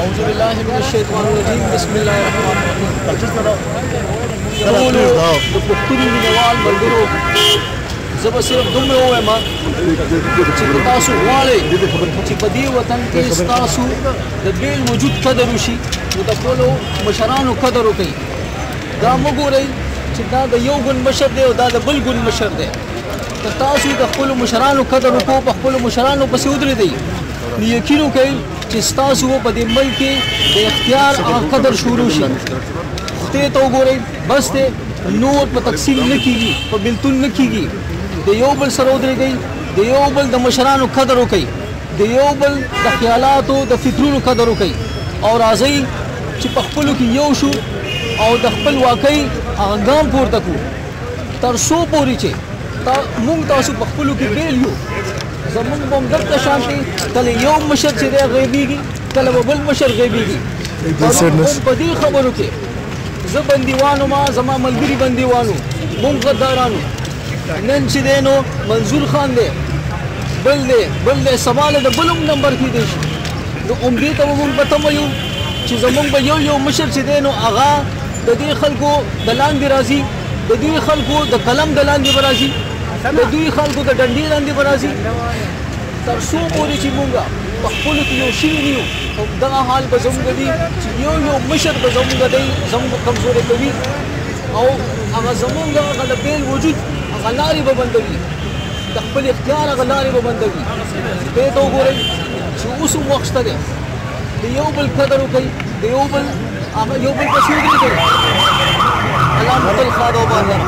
اعوذ بالله من الشیطان الرجیم، بسم الله الرحمن الرحیم. ټولو د پښتون مینهوال ملګرو، زه به صرف دومره ووایم چې که تاسو غواړئ چې په دې وطن کې ستاسو د بېل وجود قدر وشي، نو د خپلو مشرانو قدر وکړئ. دا مه ګورئ چې دا د یو ګوند مشر دی او دا د بل ګوند مشر دی. که تاسو د خپلو مشرانو قدر وکړو، په خپلو مشرانو پسې ودرېدئ، نو یقین وکړئ چې ستاسو په دې ملک کې د اختیار هغه قدر شروع شي. خدای ته وګورئ، بس دی، نور په تقسیم نه کیږي، په بلتون نه کیږي. د یو بل سره ودرېږئ، د یو بل د مشرانو قدر وکړئ، د یو بل د خیالاتو د فکرونو قدر وکړئ، او راځئ چې په خپلو کې یو شو او د خپل واکۍ هغه ګام پورته کړو. تر څو پورې چې مونږ تاسو په خپلو کې بېل یو، زمونږ به هم دلته شان دی. کله یو مشر چې دی غیبېږي، کله به بل مشر غیبېږي. هم په دې خبرو کې زه بندیوانو، ما زما ملګري بندیوانو، مونږ غدارانو. نن چې دی نو منظور خان دی، بل دی، بل دی، سبا له د بل هم نمبر کېدی شي. نو همدې ته به مونږ په تمه یو چې زمونږ به یو یو مشر چې دی نو هغه د دې خلکو د لاندې راځي، د دې خلکو د قلم د لاندې به راځي، د دوی خلکو د ډنډې لاندې به راځي. تر څو پورې چې مونږ په خپلو کې یو شوي نه یو، دغه حال به زمونږ دی چې یو یو مشر به زمونږ دی زمونږ کمزوری کوي، او هغه زمونږ هغه د بېل وجود هغه لارې به بندوي، د خپل اختیار هغه لارې به بندوي. دې ته وګورئ چې اوس هم وخت شته دی، د یو بل قدر وکړئ، د یو بل هغه یو بل پسې ودرېږئ. الله مو تل ښاد او آباد لره.